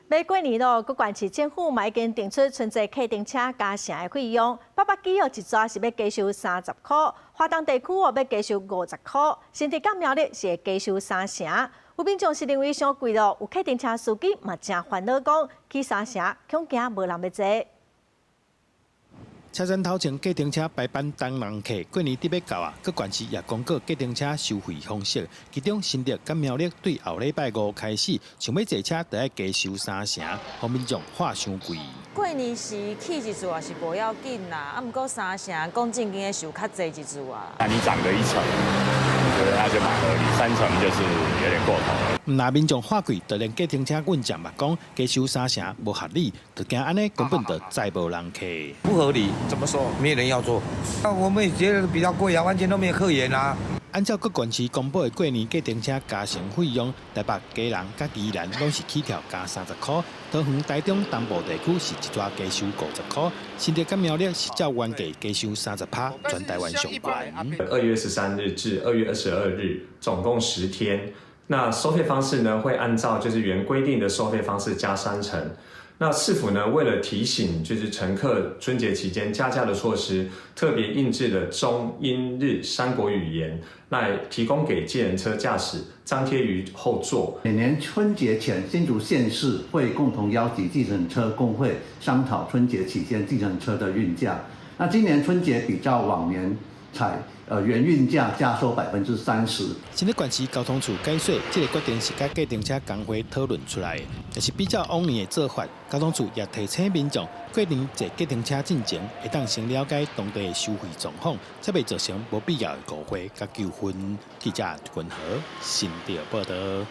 欲過年囉，各縣市政府嘛已經定出春節計程車加成的費用，北北基哦一逝是欲加收30箍，花東地區哦欲加收50箍，新竹佮苗栗是會加收三成。有民眾是認為傷貴囉，有計程車司機嘛誠煩惱，講起三成，恐驚無人欲坐。車站頭前計程車排班等人客，過年佇欲到啊，各縣市也公告計程車收費方式。其中新竹佮苗栗對後禮拜五開始，想欲坐車就愛加收三成，予民眾喊傷貴。過年時起一次也是無要緊啦，啊，毋過三成講正經的收較濟一次啊。那你漲個一成，我覺得那就蠻合理，三成就是有點過頭了。毋但民眾喊貴，就連計程車運將嘛講加收三成無合理，就驚按呢根本就載無人客。不合理，怎麼說？沒人要坐。那我們也覺得比較貴啊，完全都沒有客源啊。按照各縣市公布的過年計程車加成費用，台北、基隆佮宜蘭攏是起跳加30箍，桃園、台中東部地區是一逝加收50箍，新竹佮苗栗是照原價加收30趴，全台灣上懸。 2月13日至2月22日，總共10天。那收費方式呢，會按照就是原規定的收費方式加三成。那市府呢，為了提醒就是乘客春節期間加價的措施，特別印製了中英日三國語言，來提供給計程車駕駛張貼於後座。每年春節前，新竹縣市會共同邀集計程車工會商討春節期間計程車的運價。那今年春節比較往年採原運價加收30%。新竹縣市交通處解說，這个決定是佮計程車工會討論出來的，但是比照往年的做法，交通處也提醒民眾，過年坐計程車進前，會當先了解當地的收費狀況，才袂造成無必要的誤會佮糾紛。記者軍和新竹報導。